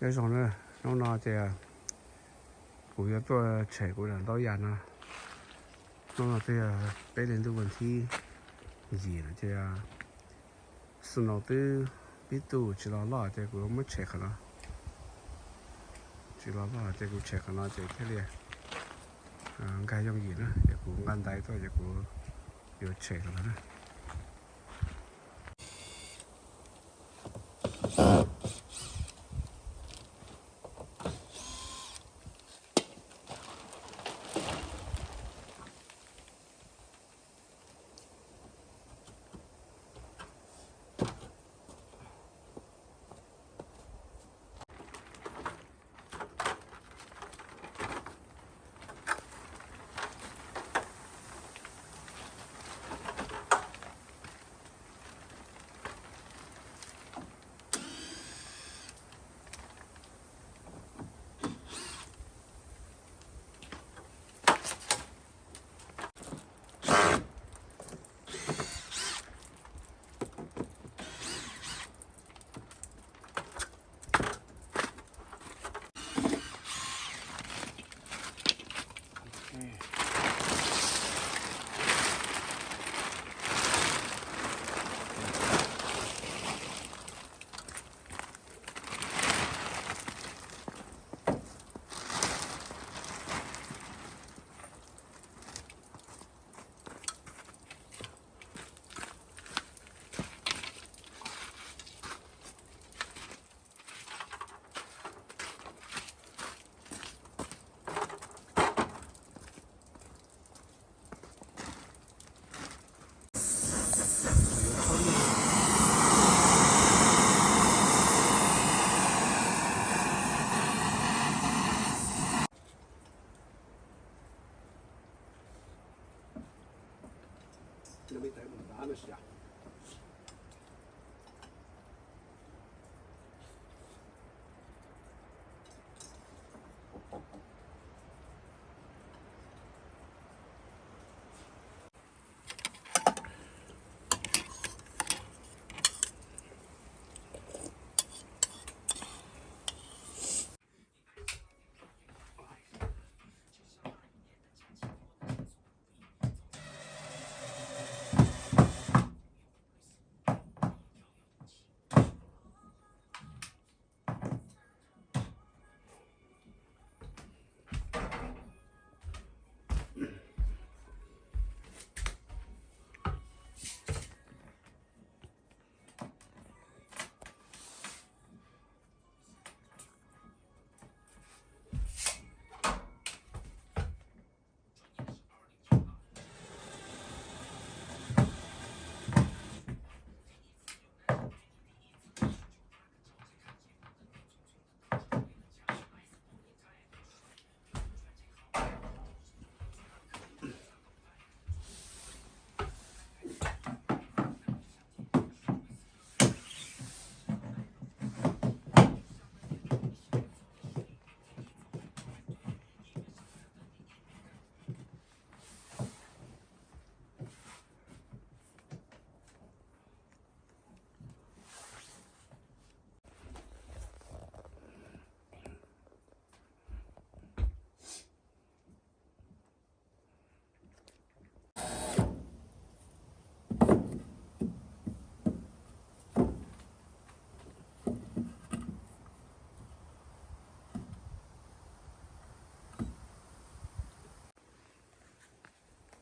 Nyob zoo na, hnub no ces kuv yuav tuaj tshem kuv daim ntaub yas no. Hnub no twb yog peb hlis ntuj vas thib yim lawm ces snow twb pib tu tsis los loj ces kuv muab tshem qhov no. Tsis los loj ces kuv tshem qhov no ces thiaj li nkag yooj yim na, ces kuv nqa ntaiv tuaj ces kuv yuav tshem qhov no na.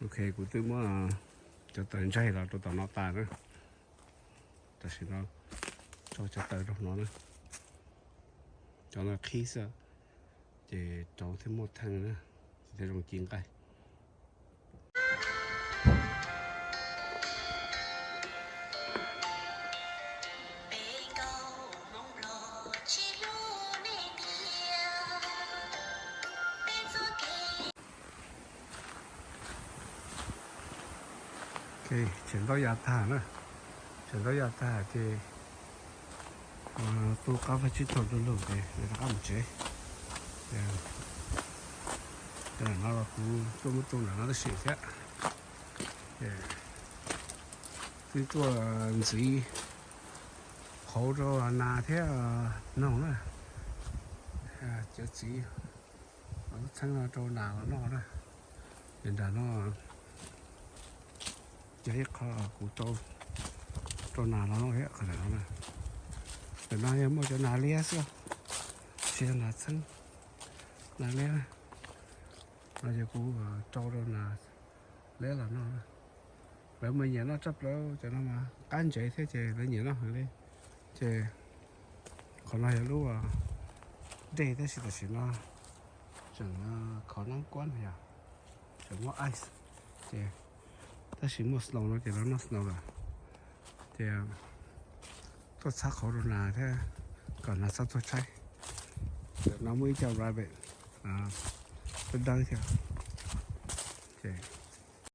Ok, kuv twb muab cov taws ntsaig los rau tom no tas na. Tam sim no tso cov taws rau no na. Cov no qhib xwb, ces rauv thiaj muaj theej na, thiaj zoo ci nqaij. Ok, tshem ntaub yas tag na, tshem ntaub yas tag ces tu qab faj tsib taug du lug ces rov qab mus tsev. Ces no los kuv tuaj muab tu nram no tab sis thiab, twb tuaj ntxiv qhauv rau nas thiab noog na. Cov txiv, lub txheeb no rau nas los noj na. Ces nram no yog ib qho kuv rau nas los noj thiab qhov ntawm no na. Ntawm no yog muaj cov nas liab xwb, tsis yog nas txheeb, nas liab na. No ces kuv rau rau nas liab los noj. Lawv mas nyiam noj tshaj plaws cov no mas qab ntsev thiab ces lawv nyiam noj heev li. Ces qhov no yog lub dej tab sis tam sim no tseem khov nab kuab yog tseem muaj ice, ces tab sis muaj snow no ces lawv noj snow lawm. Ces tuaj txhab qhauv rau nas thiab kom nas txhob tuag tshaib. Ntawm no muaj ib co rabbit dawb dawb thiab. Ces